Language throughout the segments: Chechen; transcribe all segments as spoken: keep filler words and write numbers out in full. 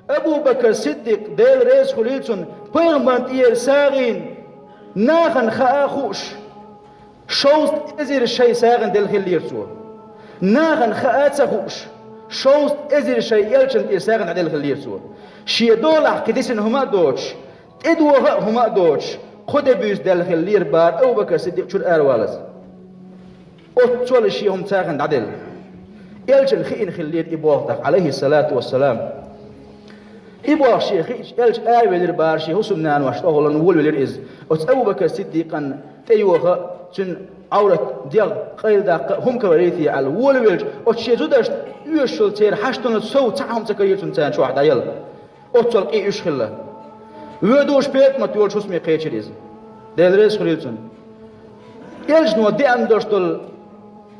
Абу Бакр Сиддикъ, Дела реза хуьлийла цунна, пайхамарна тӀера сагӀийна нахана хаа а хууш, шовзткъа эзар шай сагӀина делла хиллера цо. Нахана хаа а ца хууш, шовзткъа эзар шай элчанна тӀера сагӀина дӀаделла хиллера цо. Шен долахь кхин дисина хӀума а доцуш, тӀедоха а хӀума а доцуш, кхо де буьйса даьлла хиллера бахара Абу Бакр Сиддикъ чуьра аравалаза. Оццул шен хӀума сагӀина дӀаделла. Элчанна хиъна хиллера и болх тӀаккха, Ӏалайхиссалату вассалам. И болх шена хиъча, элча аравелира бахара шен хӀусамнанош тӀехула, волавелира иза. Оцу Абу Бакр Сиддикъан тӀейоха а, цуьнан Ӏоврат, дегӀ къайладаккха а хӀума каравелла аьлла, волавелча, оцу шен зударшна оьшуш йолу церан хьаштана сов цхьа хӀума ца карийра цунна царна чохь дӀаелла. Оццул къийса уьш хилла. Воьдуш ПетӀамат йолчу хӀусаме кхечира иза. Дела реза хуьлийла цунна. Элчано деана долуш долу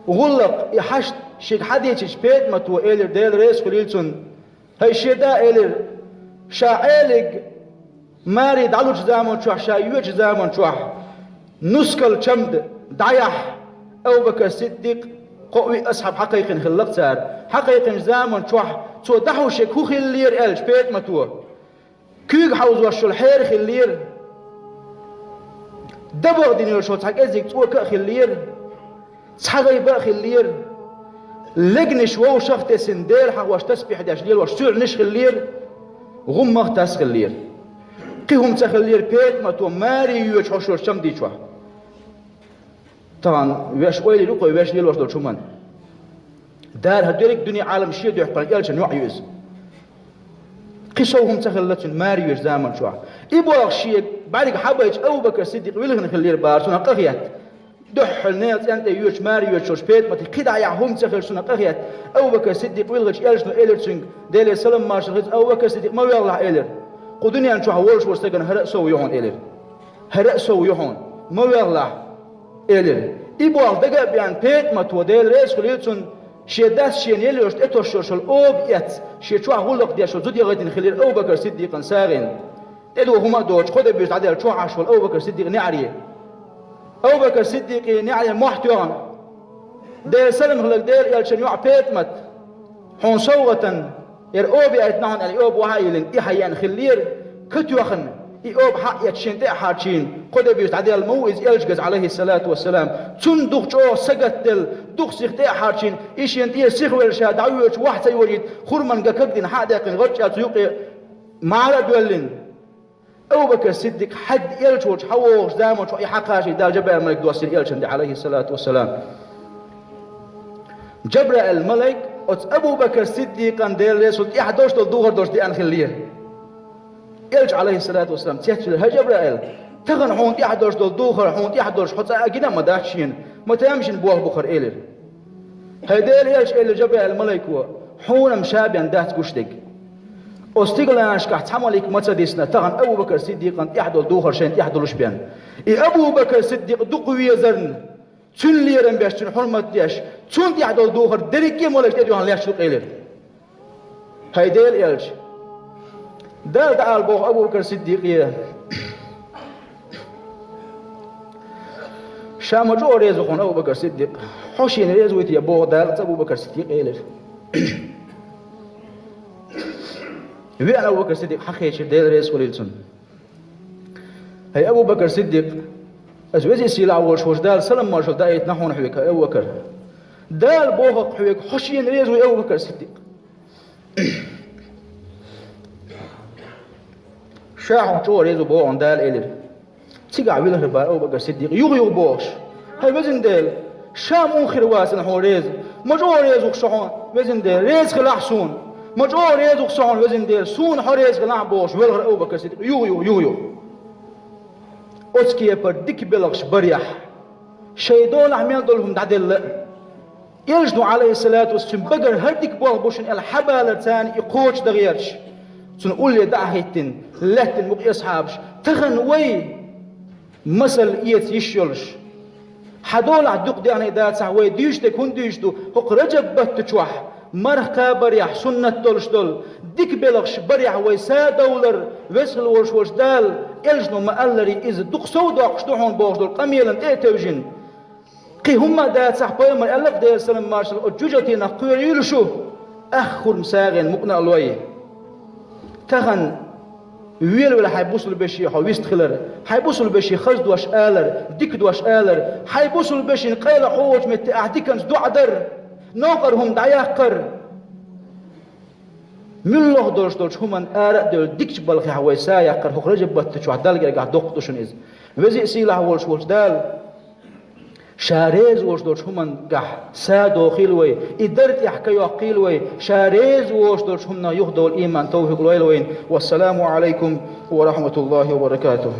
гӀуллакх, и хьашт шега хьадийцича, ПетӀамато элира, Дела реза хуьлийла цунна: «ХӀай шен да, — элира, — ша Ӏелиг маре дӀалучу заман чохь, ша йоьдучу заман чохь нускал чамда дӀаяхьа Абу Бакр Сиддикъ кхо-виъ асхьаб хьакхайкхина хилла-кх цара. Хьакхайкхинчу заман чохь цо дӀахьуш ерг хӀун хиллера?» — аьлча, ПетӀамато: «Куьйга хьовзош йолу хьера хиллера, дабагӀа дина йолуш йолу цхьа кӀеззиг цӀока а хиллера, цхьа гӀайба а хиллера, легнаш вовшах а тесина, Дела хьахош, тасбихь деш лелош суьлхьанаш а хиллера, гӀуммах а тас а хиллера. Кхин хӀума ца хиллера ПетӀамато маре йоьдуш хьош йолчу чамдий чохь». Тахана ваьш ойла йира кхо ваьш лелош долчу хӀуманна. Дара хӀара дерриг а дуьне, Ӏалам шен дуьхьа кхоьллина элчанна йоӀ ю иза. Кхин сов хӀума ца хилла цуьнан маре йоьдучу заман чохь. И болх шен бӀаьрга хьабайча, Абу Бакр Сиддикъ вилхина хиллера бахара, цунах къахетта. Дуьххьал нехан цӀен тӀе йоьдуш, маре йоьдуш йолчу ПетӀаматах кхин дӀа а яхьа хӀума ца хилча, цунах къахетта. Абу Бакр Сиддикъ вилхича, элчано элира цуьнга, Делера салам-маршалла хуьлда, Абу Бакр Сиддикъ, ма воьлхалахь, элира. Кху дуьнен чохь волуш волчу стагана хӀара а сов ю хьуна, элира. ХӀара а сов ю хьуна, ма воьлхалахь, элира. И болх дага а беана, ПетӀамато, Дела реза хуьлийла цунна, шен дас шена елла йолуш тӀетосуш йолу оба эцна, шен чохь гӀуллакх деш йолу зуда яхийтина хиллера Абу Бакр Сиддикъан сагӀина. ТӀедоха хӀума а доцуш, кхо де буьйса дӀаделла чохь Ӏаш волу Абу Бакр Сиддикъан неӀаре. Абу Бакр Сиддикъан неӀаре мохь тоьхна: «Делера салам хуьлда, Делан элчанан йоӀ ПетӀамат, хьуна совгӀатана хӀара оба яийтина хьуна», — аьлла, и оба охьа а йиллина, и хьаеана хиллера, катоьхна, и оба хьаэцна шена тӀе а хьарчийна, кхо де буьйса дӀаделла ма ву иза элча геза, Ӏалайхиссалату вассалам. Цунна дукха чӀогӀа сагатделла, дукха сиха тӀе а хьарчийна, и шена тӀера сиха велла ша дӀавоьдуш вахь ца йожийта, хурман ган кагдина хьа а даьккхина, гӀарчӀ аьлла цу юкъе мӀара а доьллина. Абу Бакр Сиддикъ хьаьдда элча волчу хьавогӀучу заманчохь и хьакхачийна Дала Джабраил малик доссийра элчанна тӀе, Ӏалайхиссалату вассалам. Джабраил малик оцу Абу Бакр Сиддикъан, Делан реза хуьлда, тӀехь долуш долу духар долуш деана хиллера. Элча, Ӏалайхиссалату вассалам, цецвелира: «ХӀай Джабраил, тахана хьуна тӀехь долуш долу духар, хьуна тӀехь долуш хьо цкъа а гина а ма дац шена, ма тамашийна болх бу хӀара», — элира. «ХӀай Делан элча, — элира Джабраил малайко, — хьуна-м ша бен дац гуш дерг. Оцу стигланашкахь цхьа малик ма ца дисна, тахана Абу Бакр Сиддикъан тӀехь долу духар шайна тӀехь долуш бен. И Абу Бакр Сиддикъ дукха везарна, цуьнан лерам беш, цуьнан хьурмат деш, цунна тӀехь долу духар дерриге а малик тӀедоьхна лаьтташ ду-кх», — элира. «ХӀай Делан элча, Дала дӀаала боху Абу Бакр Сиддикъе: ша ма чӀогӀа реза ву хьуна, Абу Бакр Сиддикъ. Хьо шена реза вуй те боху Дала цкъа, Абу Бакр Сиддикъ», — элира. Веана Абу Бакр Сиддикъ хьакхечира, Делан реза хуьлийла цунна. «ХӀай Абу Бакр Сиддикъ, аса везий сийлахь волуш волчу Дала салам-маршалла даийтина хьуна хьоьга, хӀай Абу Бакр. Дала боху-кх хьоьга, хьо шена реза вуй, Абу Бакр Сиддикъ. Ша хьуна чӀогӀа реза ву боху хьуна Дала», — элира. Цигахь вилхира бахара Абу Бакр Сиддикъ, юха-юха бохуш: «ХӀай Везан Дела, ша муха хир вацара хьуна реза? Ма чӀогӀа реза ву-кх со хьуна, Везан Дела, реза хилахь суна. Ма чӀогӀа реза ву-кх со хьуна, Везан Дела, суна хьо реза хилахь», — бохуш, вилхира Абу Бакр Сиддикъ, юха-юха, юха-юха. Оцу кепара дика белхаш барехь, шайн долахь мел долу хӀума дӀаделла а, элчано, Ӏалайхиссалату вассалам, цуьнан багара хӀара дика болх бу шуна аьлла хьабалар царна и кхочушдан гӀерташ, цунна улле дӀа а хӀиттина, лаьттина мукъа асхьабаш: «Тахана вай масал эца йиш йолуш, хьан долахь дукха дехний дацахь, вай дуьйцуш дерг хӀунда дуьйцуш ду? ХӀокху Раджаб баттачохь марха кхабарехь суннат долуш долу дика белхаш барехь вай садовлар, веза хила волуш волчу Дала, элчано ма-аллара, иза дукха сов доккхуш ду хьуна», — бохуш долу къамелана тӀе а тевжина. Кхин хӀумма а дацахь, пайхамара аьлла-кх, Делан салам-маршалла, оцу жужатинах кхоьруьйтуш шу, ах хурма сагӀина мукъана а лой. Тахан велавелла хьай бусалба веший хьо вист хилар, хьай бусалба веший хаза дош алар, дика дош алар, хьай бусалба вешийна къайла хьо волча метте ахь диканца доӀа дар, новкъара хӀума дӀаяккхар. Муьлхха долуш долчу хӀуманна ара а девлла, дикачу балхехь вай са яккхар хӀокху Раджаб баттачохь Далла гергахь доккха ду шуна иза. Веза а, сийлахь а волуш волчу Дала Ша реза волуш долчу хӀуманна гахь са дохийла вай, и дар тӀехь ка йоккхийла вай, Ша реза волуш долчу хӀуманах юхадовла иман, тавфикъ лойла вайна. Вассаламу Ӏалайкум ва рахьматуллахӀи ва баракатухӀ.